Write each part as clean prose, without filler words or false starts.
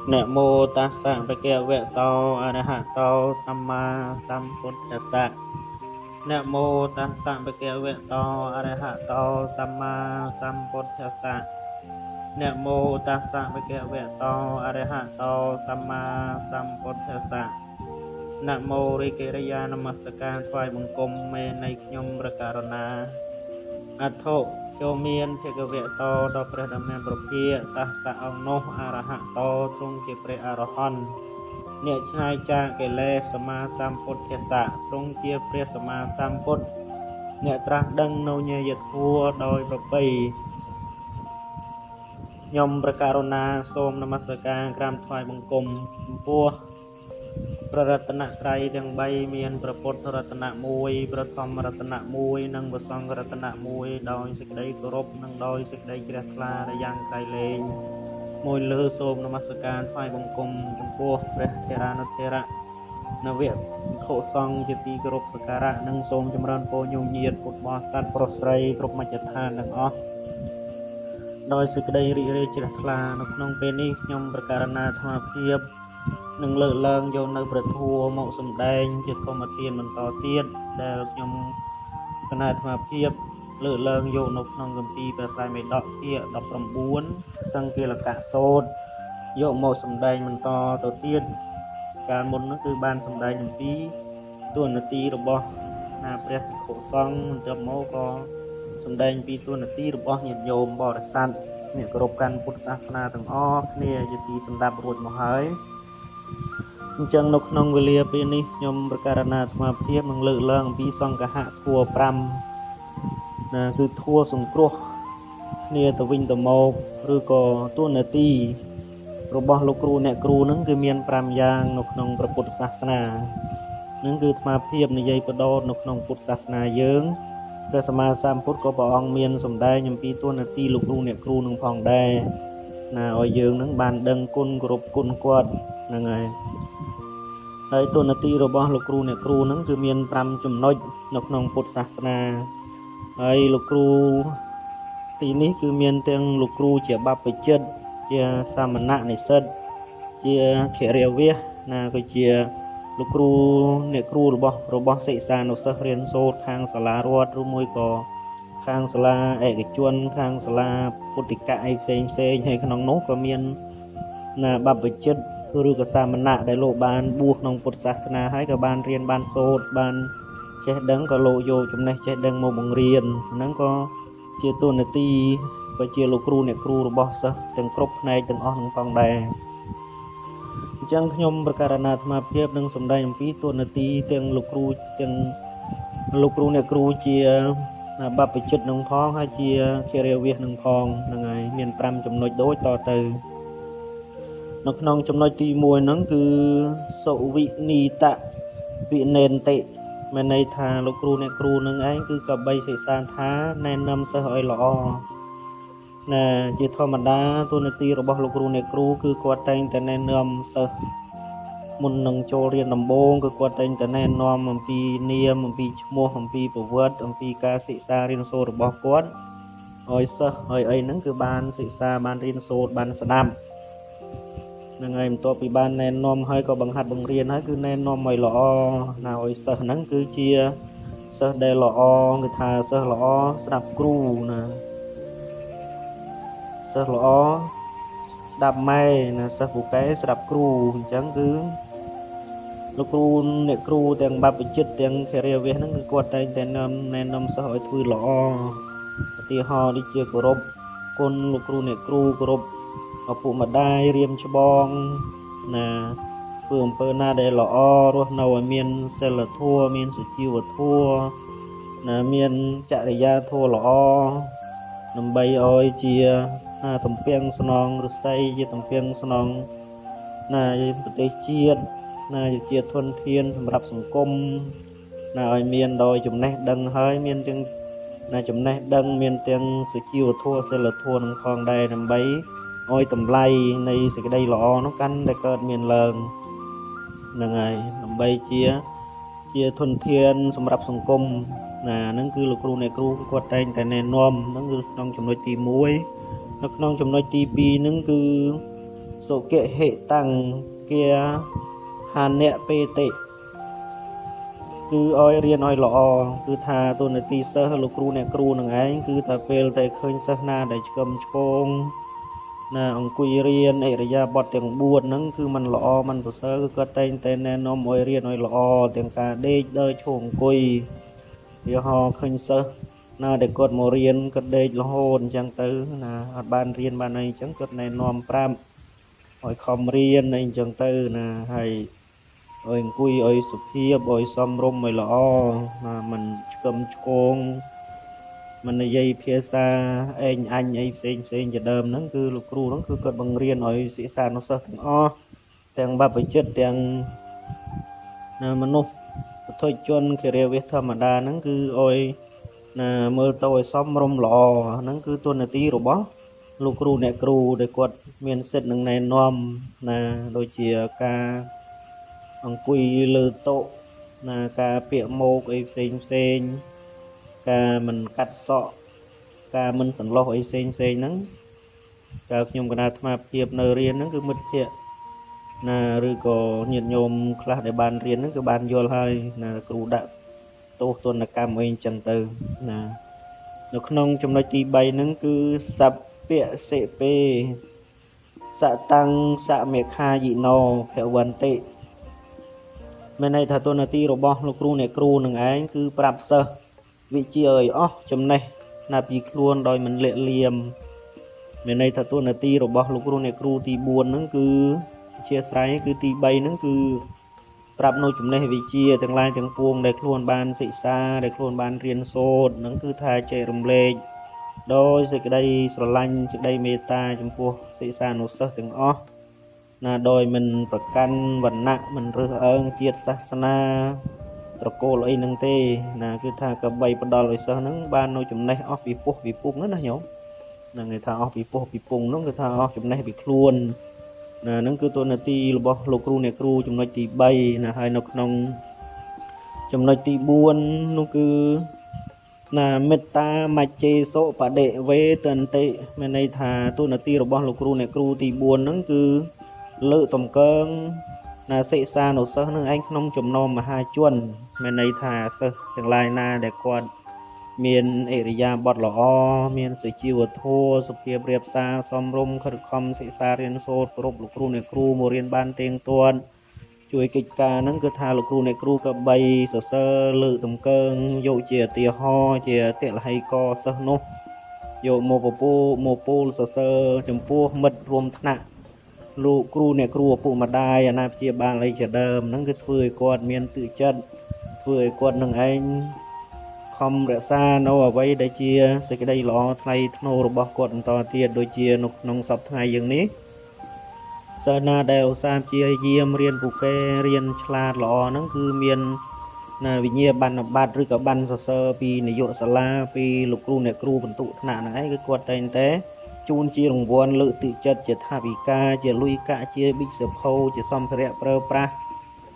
នមោតស្សៈភគវៈតោអរហតោសម្មាសម្ពុទ្ធស្សៈនមោតស្សៈភគវៈតោអរហតោសម្មាសម្ពុទ្ធស្សៈនមោតស្សៈភគវៈតោអរហតោសម្មាសម្ពុទ្ធស្សៈនមោរិកិរិយានមស្ការថ្វាយបង្គំមេនៃខ្ញុំព្រះករុណាអធុចូលមានភគវៈតោដល់ព្រះដ៏មានប្រភាតស្សៈអង្គនោះអរហតោទ្រង់ជាព្រះអរហន្តអ្នកឆ្ងាយចាកកិលេសសម្មាសម្ពុទ្ធស្សៈទ្រង់ជាព្រះសម្មាសម្ពុទ្ធអ្នកត្រាស់ដឹងនៅញាយធម៌ដោយប្រពៃខ្ញុំព្រះករុណាសូមនមស្ការក្រាបថ្វាយបង្គំចំពោះព្រះរតនត្រ័យទាំង3មានព្រះពុទ្ធរតនៈ1ព្រះធម្មរតនៈ1និងព្រះសង្ឃរតនៈ1ដោយសេចក្តីគោរពនិងដោយសេចក្តីជ្រះថ្លាយ៉ាងក្រៃលែងមួយលើសូមនមស្ការថ្វាយបង្គំចំពោះព្រះថេរានុថេរៈនវៈភិក្ខុសង្ឃជាទីគោរពសក្ការៈនិងសូមចម្រើនពរញោមញាតិពុទ្ធបរិស័ទប្រុសស្រីគ្រប់មជ្ឈដ្ឋានទាំងអស់ដោយសេចក្តីរីករាយជ្រះថ្លានៅក្នុងពេលនេះខ្ញុំប្រកាសណាអាត្មាភាពនឹងលើកឡើងយកនៅព្រះធម៌មកសម្ដែងជាធម្មទានបន្តទៀតដែលខ្ញុំគណៈអាត្មាភាពលើកឡើងយកនៅក្នុងគម្ពីរព្រះត្រៃបិដកភាគ19សង្គាលកសូត្រយកមកសម្ដែងបន្តទៅទៀតកាលមុននោះគឺបានសម្ដែងអំពីតួនាទីរបស់ណាព្រះភិក្ខុសង្ឃបន្ទាប់មកក៏សម្ដែងពីតួនាទីរបស់ញាតិញោមបរិស័ទអ្នកគោរពកាន់ពុទ្ធសាសនាទាំងអស់គ្នាជាទីសម្ដាប់រួចមកហើយអញ្ចឹងនៅក្នុងវេលាពេលនេះខ្ញុំប្រកាសណាអាត្មាភាពនឹងលើកឡើងអំពីសង្ឃហធัว5ណាគឺធัวសង្គ្រោះគ្នាទៅវិញទៅមកឬក៏តួនាទីរបស់លោកគ្រូអ្នកគ្រូនឹងគឺមាន5យ៉ាងនៅក្នុងព្រះពុទ្ធសាសនានឹងគឺអាត្មាភាពនិយាយបដោតនៅក្នុងពុទ្ធសាសនាយើងព្រះសម្មាសម្ពុទ្ធក៏ព្រះអង្គមានសម្ដែងអំពីតួនាទីលោកគ្រូអ្នកគ្រូនឹងផងដែរណាឲ្យយើងនឹងបានដឹងគុណគោរពគុណគាត់ហ្នឹងហើយហើយតួនាទីរបស់លោកគ្រូអ្នកគ្រូហ្នឹងគឺមាន5ចំណុចនៅក្នុងពុទ្ធសាសនាហើយលោកគ្រូទីនេះគឺមានទាំងលោកគ្រូជាបព្វជិតជាសាមណនិស្សិតជាខិរិវាសណាក៏ជាលោកគ្រូអ្នកគ្រូរបស់សិស្សានុសិស្សរៀនសូត្រខាងសាលារដ្ឋឬមួយក៏ខាងសាលាឯកជនខាងសាលាពុទ្ធិកៈអីផ្សេងផ្សេងហើយក្នុងនោះក៏មានណាបព្វជិតឬក៏សាមណៈដែលលោកបានបួសក្នុងពុទ្ធសាសនាហើយក៏បានរៀនបានសូត្របានចេះដឹងក៏លោកយកចំណេះចេះដឹងមកបង្រៀនហ្នឹងក៏ជាតួនាទីក៏ជាលោកគ្រូអ្នកគ្រូរបស់សិស្សទាំងគ្រប់ផ្នែកទាំងអស់នឹងផងដែរអញ្ចឹងខ្ញុំប្រកាសណាអាត្មាភាពនឹងសម្ដែងអំពីតួនាទីទាំងលោកគ្រូទាំងលោកគ្រូអ្នកគ្រូជាបព្វជិតនឹងផងហើយជាគិរិវាសនឹងផងហ្នឹងហើយមាន5ចំណុចដូចតទៅនៅក្នុងចំណុចទី1ហ្នឹងគឺសុវិនីតវិនេនតិមានន័យថាលោកគ្រូអ្នកគ្រូនឹងឯងគឺកបីសិក្សាថាណែនាំសិស្សឲ្យល្អណាជាធម្មតាតួនាទីរបស់លោកគ្រូអ្នកគ្រូគឺគាត់តែងតែណែនាំសិស្សមុននឹងចូលរៀនដំបូងគឺគាត់តែងតែណែនាំអំពីនាមអំពីឈ្មោះអំពីប្រវត្តិអំពីការសិក្សារៀនសូត្ររបស់គាត់ឲ្យសិស្សឲ្យអីហ្នឹងគឺបានសិក្សាបានរៀនសូត្របានស្ដាប់ហ្នឹងហើយបន្ទាប់ពីបានណែនាំហើយក៏បង្ហាត់បង្រៀនហើយគឺណែនាំឲ្យល្អណាឲ្យសិស្សហ្នឹងគឺជាសិស្សដែលល្អគឺថាសិស្សល្អស្ដាប់គ្រូណាសិស្សល្អស្ដាប់ម៉ែណាសិស្សពូកែស្ដាប់គ្រូអញ្ចឹងគឺលោកគ្រូអ្នកគ្រូទាំងបព្វជិតទាំងខិរិវាសហ្នឹងគឺគាត់តែងតែណែនាំសិស្សឲ្យធ្វើល្អឧទាហរណ៍ដូចជាគោរពគុណលោកគ្រូអ្នកគ្រូគោរពឪពុកម្ដាយរៀមច្បងណាធ្វើអំពើណាដែលល្អរស់នៅឲ្យមានសិលធម៌មានសុជីវធម៌ណាមានចរិយាធម៌ល្អដើម្បីឲ្យជាទំពាំងស្នងឫស្សីជាទំពាំងស្នងណាប្រទេសជាតិណាជាធនធានសម្រាប់សង្គមណាឲ្យមានដោយចំណេះដឹងហើយមានទាំងណាចំណេះដឹងមានទាំងសុជីវធម៌សិលធម៌នឹងផងដែរដើម្បីឲ្យតម្លៃនៃសេចក្តីល្អនោះកាន់តែកើតមានឡើងហ្នឹងហើយដើម្បីជាធនធានសម្រាប់សង្គមណាហ្នឹងគឺលោកគ្រូអ្នកគ្រូគាត់តែងតែណែនាំហ្នឹងគឺក្នុងចំណុចទី1នៅក្នុងចំណុចទី2ហ្នឹងគឺ សុគហិតាំងគាហានៈបេតិគឺឲ្យរៀនឲ្យល្អគឺថាទូនាទីសិស្សលោកគ្រូអ្នកគ្រូនឹងឯងគឺថាពេលតែឃើញសិស្សណាដែលឆ្កឹមឆ្គងណាអង្គុយរៀនឥរិយាបថទាំង4ហ្នឹងគឺมันល្អมันប្រសើរគឺគាត់តែងតែណែនាំឲ្យរៀនឲ្យល្អទាំងការដេកដើរឈរអង្គុយវាហោឃើញសិស្សណាដែលគាត់មករៀនគាត់ដេករហូតអញ្ចឹងទៅណាអត់បានរៀនបានអីអញ្ចឹងគាត់ណែនាំប្រាប់ឲ្យខំរៀនអីអញ្ចឹងទៅណាហើយឲ្យអង្គុយឲ្យសុភាពឲ្យសមរម្យឲ្យល្អណាមិនឆ្កឹមឆ្គងមិននិយាយភាសាឯងអញអីផ្សេងផ្សេងជាដើមហ្នឹងគឺលោកគ្រូហ្នឹងគឺគាត់បង្រៀនឲ្យសិស្សានុសិស្សទាំងអស់ទាំងបព្វជិតទាំងណាមនុស្សពុទ្ធជនគិរិយាវិសធម្មតាហ្នឹងគឺឲ្យណាមើលទៅឲ្យសមរម្យល្អហ្នឹងគឺតួនាទីរបស់លោកគ្រូអ្នកគ្រូដែលគាត់មានសិទ្ធិនឹងណែនាំណាដូចជាការអង្គុយលើតុណាការពាក្យមកអីផ្សេងផ្សេងការមិនកាត់សក់ការមិនសន្លោះអីផ្សេងផ្សេងហ្នឹងកាលខ្ញុំកណាអាត្មាភាពនៅរៀនហ្នឹងគឺមិត្តភ័ក្តិណាឬក៏ញាតិញោមខ្លះដែលបានរៀនហ្នឹងគឺបានយល់ហើយណាគ្រូដាក់ទោសទណ្ឌកម្មអីអញ្ចឹងទៅណានៅក្នុងចំណុចទី3ហ្នឹងគឺសពៈសិពេសតាំងសមេខាយិណោភវន្តិមានន័យថាតួនាទីរបស់លោកគ្រូអ្នកគ្រូនឹងឯងគឺប្រាប់សិស្សវិជាឲ្យអស់ចំណេះណាពីខ្លួនដោយមិនលាក់លៀមមានន័យថាតួនាទីរបស់លោកគ្រូអ្នកគ្រូទី4ហ្នឹងគឺជាស្រ័យគឺទី3ហ្នឹងគឺប្រាប់នៅចំណេះវិជាទាំងឡាយទាំងពួងដែលខ្លួនបានសិក្សាដែលខ្លួនបានរៀនសូត្រហ្នឹងគឺថាចែករំលែកដោយសេចក្តីស្រឡាញ់សេចក្តីមេត្តាចំពោះសិស្សានុសិស្សទាំងអស់ណាដោយមិនប្រកាន់វណ្ណៈមិនរើសអើងជាតិសាសនាត្រកូលអីហ្នឹងទេណាគឺថាកបីផ្ដល់ឲ្យសិស្សហ្នឹងបាននៅចំណេះអស់ពីពោះពីពុងណាញោមហ្នឹងគេថាអស់ពីពោះពីពុងហ្នឹងគឺថាអស់ចំណេះពីខ្លួនណាហ្នឹងគឺតួនាទីរបស់លោកគ្រូអ្នកគ្រូចំណុចទី3ណាហើយនៅក្នុងចំណុចទី4នោះគឺណាមេត្តាមច្ចេសុបដិវេទន្តិមានន័យថាតួនាទីរបស់លោកគ្រូអ្នកគ្រូទី4ហ្នឹងគឺលើកតម្កើងណាសិស្សានុសិស្សនឹងឯងក្នុងចំណោមមហាជនមានន័យថាសិស្សទាំងឡាយណាដែលគាត់មានឥរិយាបថល្អមានសុជីវធម៌សុភាពរាបសារសមរម្យខិតខំសិក្សារៀនសូត្រគោរពលោកគ្រូអ្នកគ្រូមករៀនបានទៀងទាត់ជួយកិច្ចការហ្នឹងគឺថាលោកគ្រូអ្នកគ្រូក៏បីសរសើរលើកតម្កើងយកជាឧទាហរណ៍ជាទលហីកសិស្សនោះយកមកពពោមកពោលសរសើរចំពោះមិត្តរួមថ្នាក់លោកគ្រូអ្នកគ្រូឪពុកម្ដាយអាណាព្យាបាលអីជាដើមហ្នឹងគឺធ្វើឲ្យគាត់មានទឹកចិត្តធ្វើឲ្យគាត់នឹងឯងខំរក្សានៅអ្វីដែលជាសេចក្តីល្អថ្លៃថ្នូររបស់គាត់បន្តទៀតដូចជានៅក្នុងសប្តាហ៍ថ្ងៃយើងនេះសិស្សណាដែលឧស្សាហ៍ព្យាយាមរៀនពូកែរៀនឆ្លាតល្អហ្នឹងគឺមានណាវិញ្ញាបនបត្រឬក៏បានសរសើរពីនាយកសាលាពីលោកគ្រូអ្នកគ្រូបន្ទុកថ្នាក់ហ្នឹងឯងគឺគាត់តែងតែជូនជារង្វាន់លើកទឹកចិត្តជាថវិកាជាលុយកាក់ជាប៊ិចសភៅជាសម្ភារៈប្រើប្រាស់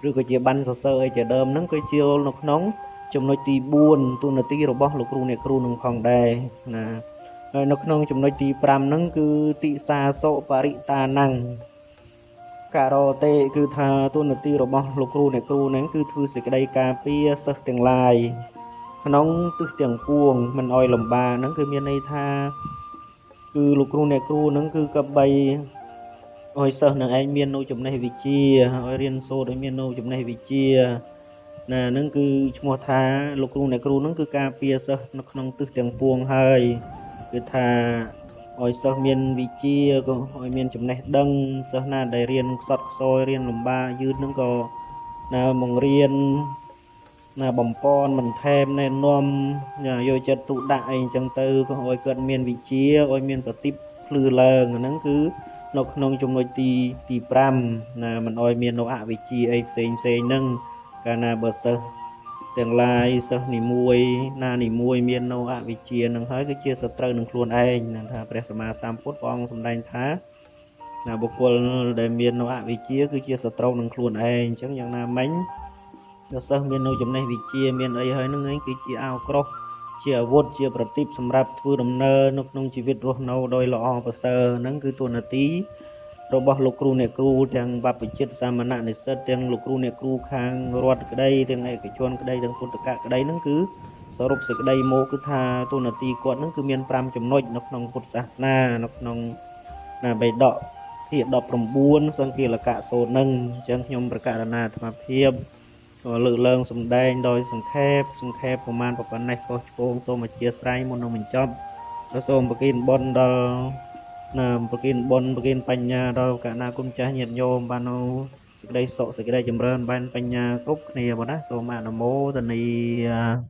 ឬក៏ជាបានសរសើរអីជាដើមហ្នឹងគឺជានៅក្នុងចំណុចទី4តួនាទីរបស់លោកគ្រូអ្នកគ្រូនឹងផងដែរណាហើយនៅក្នុងចំណុចទី5ហ្នឹងគឺតិសាសុបរិតានំការ៉តេគឺថាតួនាទីរបស់លោកគ្រូអ្នកគ្រូហ្នឹងគឺធ្វើសេចក្តីការពារសិស្សទាំងឡាយក្នុងទិសទាំងពួងមិនអោយលំបាកហ្នឹងគឺមានន័យថាគឺលោកគ្រូអ្នកគ្រូហ្នឹងគឺកបីឲ្យសិស្សនឹងឯងមាននៅចំណេះវិជ្ជាឲ្យរៀនសូត្រឲ្យមាននៅចំណេះវិជ្ជាណាហ្នឹងគឺឈ្មោះថាលោកគ្រូអ្នកគ្រូហ្នឹងគឺការពារសិស្សនៅក្នុងទិសទាំងពួងហើយគឺថាឲ្យសិស្សមានវិជ្ជាក៏ឲ្យមានចំណេះដឹងសិស្សណាដែលរៀនខ្សត់ខ្សោយរៀនលំបាកយឺតហ្នឹងក៏ណាបង្រៀនណាបំពន់បន្ថែមណែនាំយកចិត្តទុកដាក់អីអញ្ចឹងទៅក៏ឲ្យគាត់មានវិជ្ជាឲ្យមានប្រតិបភ្លឺឡើងហ្នឹងគឺនៅក្នុងចំណុចទី5ណាមិនឲ្យមាននៅអវិជ្ជាអីផ្សេងផ្សេងហ្នឹងកាលណាបើសិស្សទាំងឡាយសិស្សនីមួយណានីមួយមាននៅអវិជ្ជានឹងហើយគឺជាសត្រូវនឹងខ្លួនឯងណាថាព្រះសម្មាសម្ពុទ្ធព្រះអង្គសម្ដែងថាណាបុគ្គលដែលមាននៅអវិជ្ជាគឺជាសត្រូវនឹងខ្លួនឯងអញ្ចឹងយ៉ាងណាមិញដល់សិស្សមាននៅចំណេះវិជ្ជាមានអីហើយហ្នឹងឯងគឺជាអាវក្រោះជាអាវុធជាប្រទីបសម្រាប់ធ្វើដំណើរនៅក្នុងជីវិតរស់នៅដោយល្អប្រសើរហ្នឹងគឺតួនាទី របស់លោកគ្រូអ្នកគ្រូ ទាំងបព្វជិតសាមណនិស្សិត ទាំងលោកគ្រូអ្នកគ្រូខាងរដ្ឋក្តី ទាំងឯកជនក្តី ទាំងពុទ្ធកៈក្តីហ្នឹង គឺសរុបសេចក្តីមកគឺថា ទូនាទីគាត់ហ្នឹងគឺមាន5ចំណុចនៅក្នុងពុទ្ធសាសនា នៅក្នុងណាបេដកធា19សង្គាលកៈសូត្រហ្នឹង។ អញ្ចឹងខ្ញុំប្រកាសណាអាត្មាភាពក៏លើកឡើងសម្ដែងដោយសង្ខេបប្រមាណប៉ុណ្ណេះ ខុសឆ្គងសូមអធិស្ឋាន។ មុននឹងបញ្ចប់ក៏សូមប្រគិនបុណ្យដល់ណា ប្រគិនបុណ្យប្រគិនបញ្ញាដល់កណាគុណចាស់ញាតិញោម បាននៅសេចក្តីសុខសេចក្តីចម្រើន បានបញ្ញាគ្រប់គ្នាបងណា។ សូមអនុមោទនា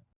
។